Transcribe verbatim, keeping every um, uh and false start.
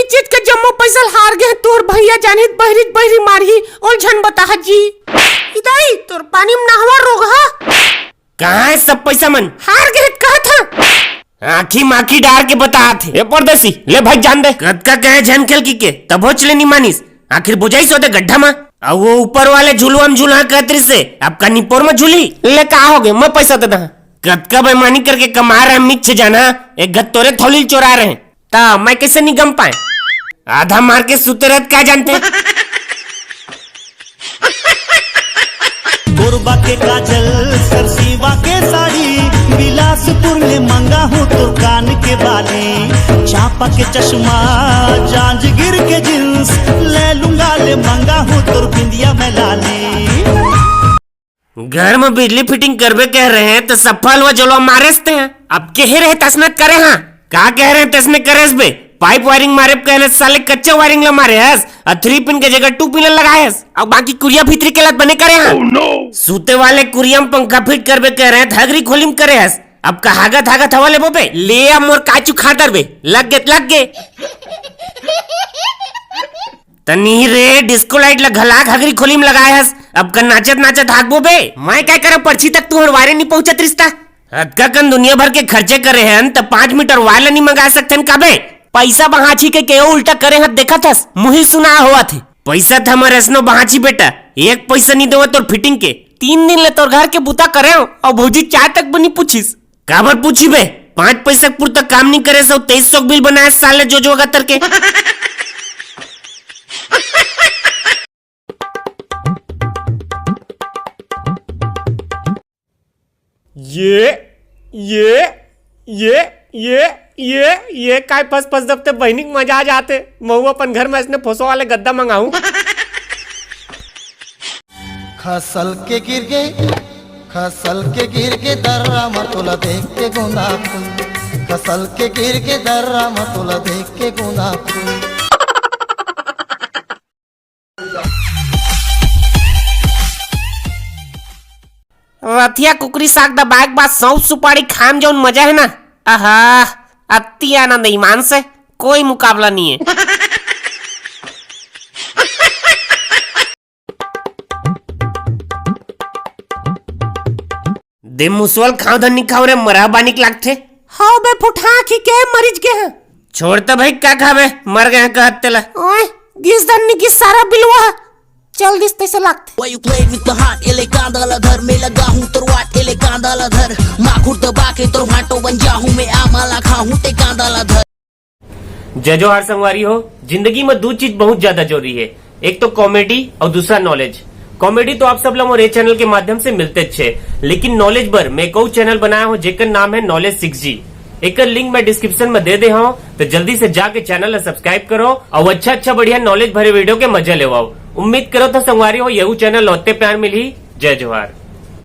चित के जम्मो पैसा ल हार गे हे, तोर भैया जानित बहिरी बहिरी मारही, ओल झन बताहा जी। इदाई तोर पानी में नहवा रोगहा। कहाँ हे सब पैसा मन? हार गे हे त कहत हा। आँखी माखी डार के बतात हे। ए परदेसी, ले भाई जान दे। कतका कहे झन खेल की के, तभो ले नी मानिस। आखिर बुझाइस होते गड्ढा मा। अउ वो ऊपर वाले झुलवा में झुलहा कहत रिस हे, अब का निपोर मा झुली? ले का होगे, मैं पैसा दे दहा। कतका बेईमानी करके कमा रहे हम मिच्छे जाना, एक गत तोरे थौली ल चोरा रहे। त मैं कइसे नी गम पाए? आधा मार के सुते रहत का जानते? कोरबा के काजल, सरसीवा के साड़ी, बिलासपुर ले मंगा हूँ तोर कान के बाली, चांपा के चश्मा, जांजगीर के जींस, ले लूंगा ले मंगा हूँ तोर बिंदिया मैं लाली। घर में बिजली फिटिंग करबे कह रहे हैं त सफा हलवा जलवा मारेस ते हैं। अब कहे रहे तसने करे हाँ, का कहे रहे तसने करेस बे? पाइप वायरिंग मारे कहे रहे साले कच्चे वायरिंग ला मारे हस, अउ थ्री पिन के जगह टू पिन ला लगाए हस, अउ बाकी कुरिया भीतरी के लत बने करे हाँ। सूते वाले कुरिया में पंखा फिट करबे कह रहे हैं त हगरी खोली में करे हस। अब का हागत हागत हवा लेबो बे? ले अब मोर काचू खा डरबे। लग गे, लग गे। तनी रे, डिस्को लाइट ला घलाक हगरी खोली में लगाए हस, अब का नाचत नाचत हागबो बे? मैं काय करब, परछी तक तुहर वायरे नी पहुंचत रिस ता। अतका कन दुनिया भर के खर्चे करे हन, त पाँच मीटर वायर ला नी मंगा सकथन का बे? पैसा बहाची के केहो उल्टा करे हत देखत हस, मुही सुना होवत हे। पैसा त हमर असनो बहाची बेटा, एक पैसा नी देवत तोर फिटिंग के। तीन दिन ले तोर घर के बुता करे हंव, अउ भौजी चाय तक नी पूछिस। काबर पूछी बे? पाँच पैसा के पुरता काम नी करे सौ, तेईस सौ के बिल बनाए साले जो जो गतर के। ये, ये, ये, ये, ये, ये काय फस फस दबते बहिनी के मजा आ जाते। महू अपन घर में असने फोसो वाले गद्दा मंगाहूं। खसल के गिर गे, खसल के गिर गे दर्रा म तोला देख के गोंदा फूल। खसल के गिर गे दर्रा म तोला देख के गोंदा फूल। रथिया कुकरी साग दबाए के बाद सौंफ सुपारी खाए म जौन मजा हे ना, आहा, अति आनंद ईमान से कोई मुकाबला नहीं है। दे मुसवा ल खाव धन नी खाव रे, मरहा बानी के लागथे। हव बे फुटहा आँखी के मरिच गे ह। छोड़ त भाई, का खाबे, मर गे ह कहत तेला। ओए, गिस धन नी गिस सारा बिलवा ह। चल दिस तइसे लागथे। Why you play with the heart? एले कांदा ला धर, मैं लगा हूँ तोर वाट, एले कांदा ला धर, माखुर दबा के तोर भांटो बन जाहूँ मैं, आमा ला खाहूँ ते कांदा ला धर। जय जोहार संगवारी हो। जिंदगी में दू चीज बहुत ज्यादा जरूरी है, एक तो कॉमेडी और दूसरा नॉलेज। कॉमेडी तो आप सब ला मोर ए चैनल के माध्यम से मिलते छे, लेकिन नॉलेज बर मैं एक और चैनल बनाया हूँ जेकर नाम है नॉलेज सिक्स जी। एकर लिंक मैं डिस्क्रिप्शन में दे दे हूँ, तो जल्दी से जाके चैनल ला सब्सक्राइब करो और अच्छा अच्छा बढ़िया नॉलेज भरे वीडियो के मजा लेवाओ। उम्मीद करो तो संगवारी हो यहू चैनल ला ओतने प्यार मिलही। जय जोहार।